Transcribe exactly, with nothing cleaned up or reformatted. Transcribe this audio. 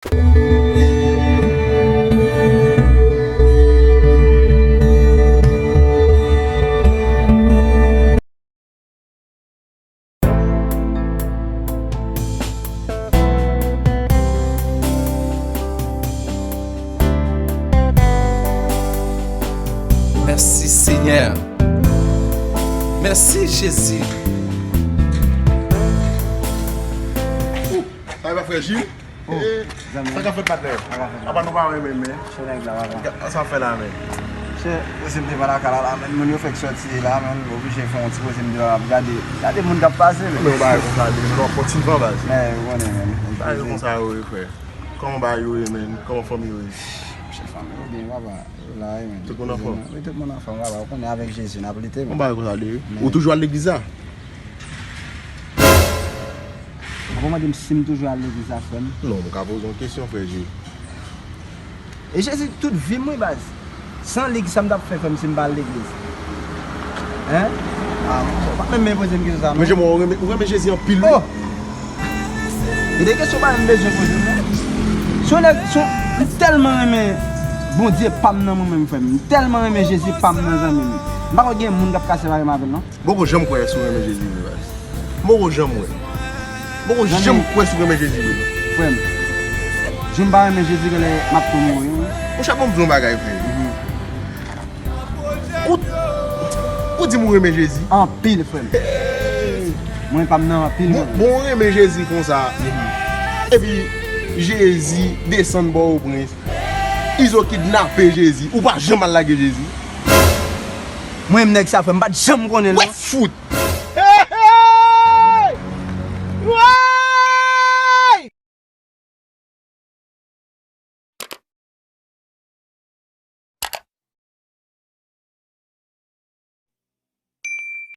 Mèsi Senyè. Mèsi Jezi. Sa va, frè Jil? Sa k ap fèt, patnè? Apa nou pa renmen men? Sa w ap fè la, men? Chè, koze m te pale ak la, men moun yo fèk sòti la, men oblije fè yon ti koze m te pale, gade, gade moun k ap pase, men. Men yon bagay konsa, de, nou ap kontinye anba. Men ou konnen, men. Bagay konsa yo ye, frè. Kòman bagay yo ye, men? Kòman fanmi yo ye? Chè, fanmi yo byen, papa. Yo la, men. Tout moun anfòm? Wi, tout moun anfòm, papa. Ou konnen avèk Jezi, n ap lite, men. Yon bagay konsa, de. Ou toujou al legliz la? Ou pa mande m si m toujou al legliz la, frè m. Non, m ka poze yon kesyon, frè Jil. E Jezi tout vi m, wi, baz. San li, kisa m t ap fè, frè m, si m pa al legliz? Hein? Ah, ou pa menm poze m kesyon sa, non. Men Jezi, ou renmen, ou renmen Jezi anpil, wi. Oh! E de kesyon pa menm bezwen poze m, non. Si yon nèg, si yon, m tèlman renmen Bondye pa m nan mwen menm, frè m. M tèlman renmen Jezi pa m nan, zanmi m. M pa kwè gen moun k ap kase pare m avè l, non. M poko janm kwè si w renmen Jezi vre, baz. M poko janm wè. M poko janm kwè si w renmen Jezi vre, non. Frè m, jou m pa renmen Jezi, genlè m ap tou mouri, wi. Monchè, bon, m di w yon bagay, frè. Ou, ou di m ou renmen Jezi? Anpil, frè m. Mwen pa m nan anpil, bon, bon, ou renmen Jezi konsa. Epi Jezi desann Pòtoprens. Izo kidnape Jezi. Ou pa janm al lage Jezi. Mwen menm nèg sa, frè m, m pa t janm konnen l, non. Wè fout.